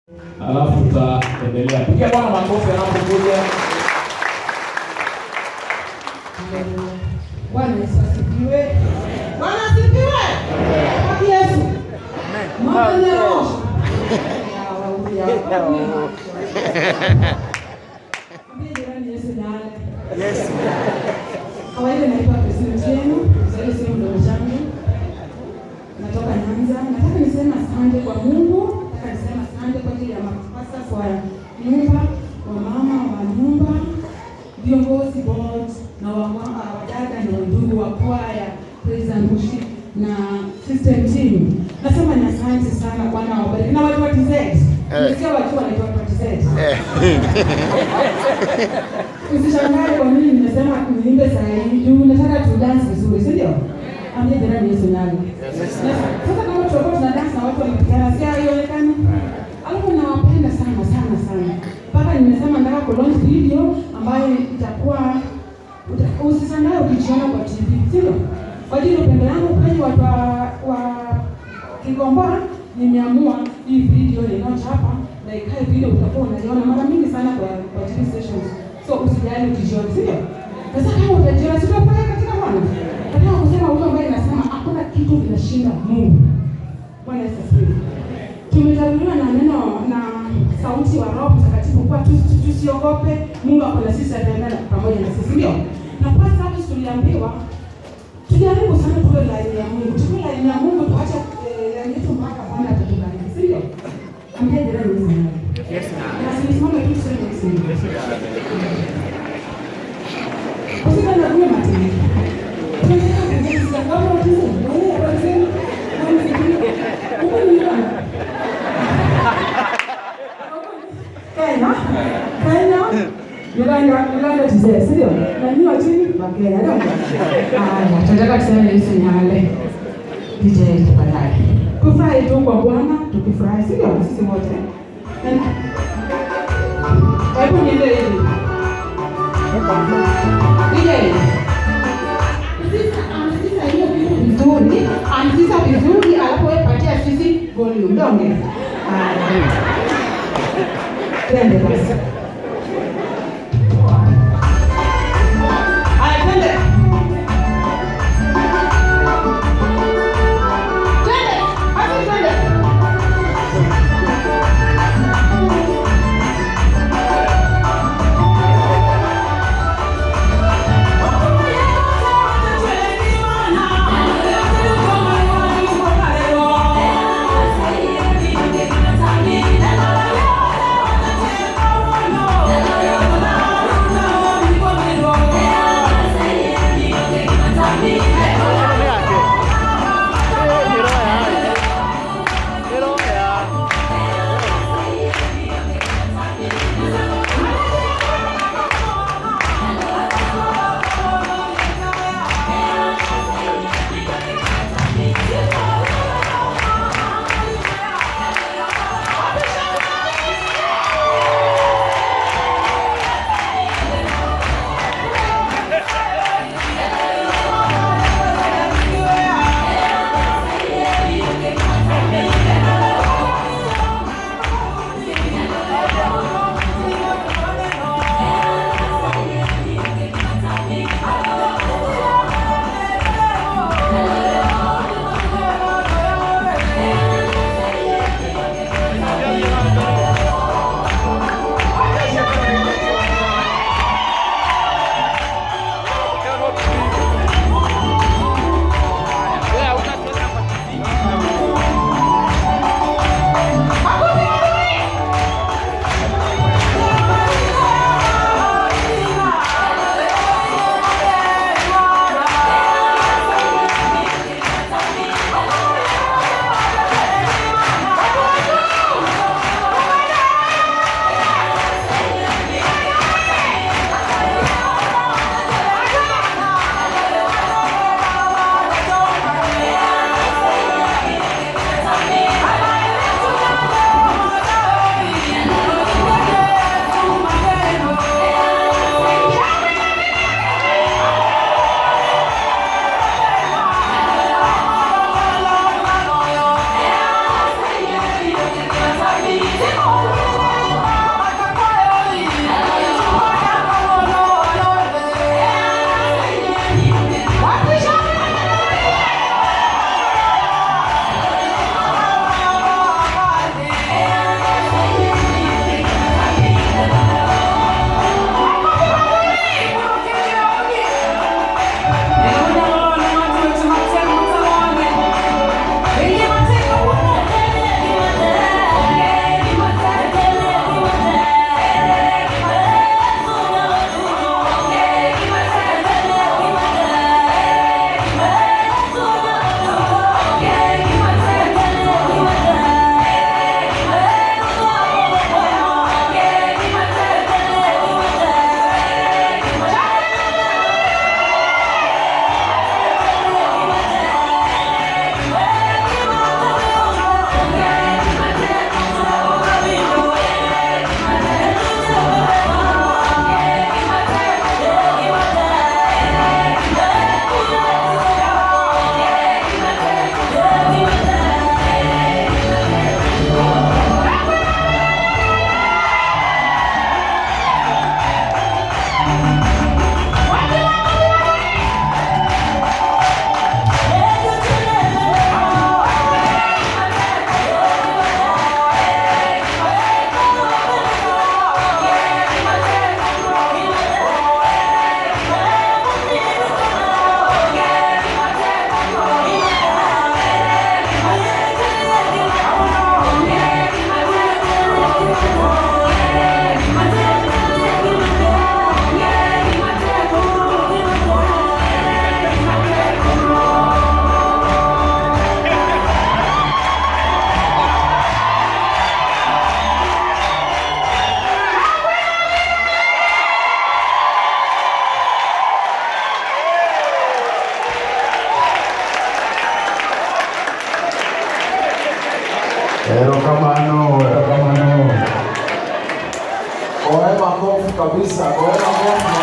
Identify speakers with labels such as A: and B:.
A: Alafu tutaendelea. Pigia Bwana makofi anapokuja.
B: Bwana Yesu asifiwe. Bwana asifiwe. Kwa Yesu. Mama ni roho. Ambie jirani Yesu ndani.
C: Yes.
B: Kawaida naitwa Christine Otieno, Kiswahili sio mdomo changu. Natoka Nyanza. Nataka niseme asante kwa Mungu. Nataka niseme asante kwa ajili ya mapastors wa nyumba, wa mama wa nyumba, viongozi board na wadada na ndugu wa kwaya, praise and worship na system team. Nasema ni asante sana, Bwana awabariki. Na watu wa TZ. Nisikia watu wanaitwa watu wa TZ. Usishangae kwa nini nimesema niimbe saa hii. Juu nataka tu dance vizuri, si ndio? Ambia jirani Yesu nani. Sasa kama tutakuwa tuna dance na watu wanapigana, si haionekani? Alafu nawapenda sana sana sana. Mpaka nimesema nataka ku launch video ambayo itakuwa usishangae ukijiona kwa TV, si ndio? Kwa ajili ya upendo wangu kwenye watu wa Kikomba, nimeamua hii video ninayochapa na ikae video utakuwa unaiona mara mingi sana kwa TV stations. So usijali ukijiona, si ndio? Sasa kama utajiona, si utafurahi katika Bwana? Nataka kusema huyo ambaye anasema hakuna kitu kinashinda Mungu. Bwana Yesu asifiwe. Tumetabiriwa na neno na sauti wa Roho Mtakatifu kwa tusiogope, Mungu ako na sisi, ataenda pamoja na sisi, ndio? Na kwa sababu tuliambiwa tujaribu sana tuwe laini ya Mungu, tuwe laini ya Mungu, tuache laini yetu mpaka Bwana atatubariki, si ndio? Ambia jirani Yesu nani.
C: Yes.
B: Na simame tu tuseme Yesu. Usikae na kunywa matini. Tunataka kujifunza kama watizo, wewe wazee, wewe uko ni nani? Kenya, Kenya, Uganda, Uganda tuzee, si ndio? Na nyinyi wa chini wa Kenya, ndio? Haya, tunataka tuseme Yesu nyale. DJ tafadhali. Kufurahi tu kwa Bwana, tukifurahi, si ndio? Sisi wote. Hebu niende hivi. DJ. Anzisha hiyo kitu vizuri, anzisha vizuri, alafu wewe patia sisi volume, donge. Haya. Twende basi. Haya, twende. Twende. Basi twende.
C: Erokamano, erokamano.
D: Goe makofi kabisa, goe makofi.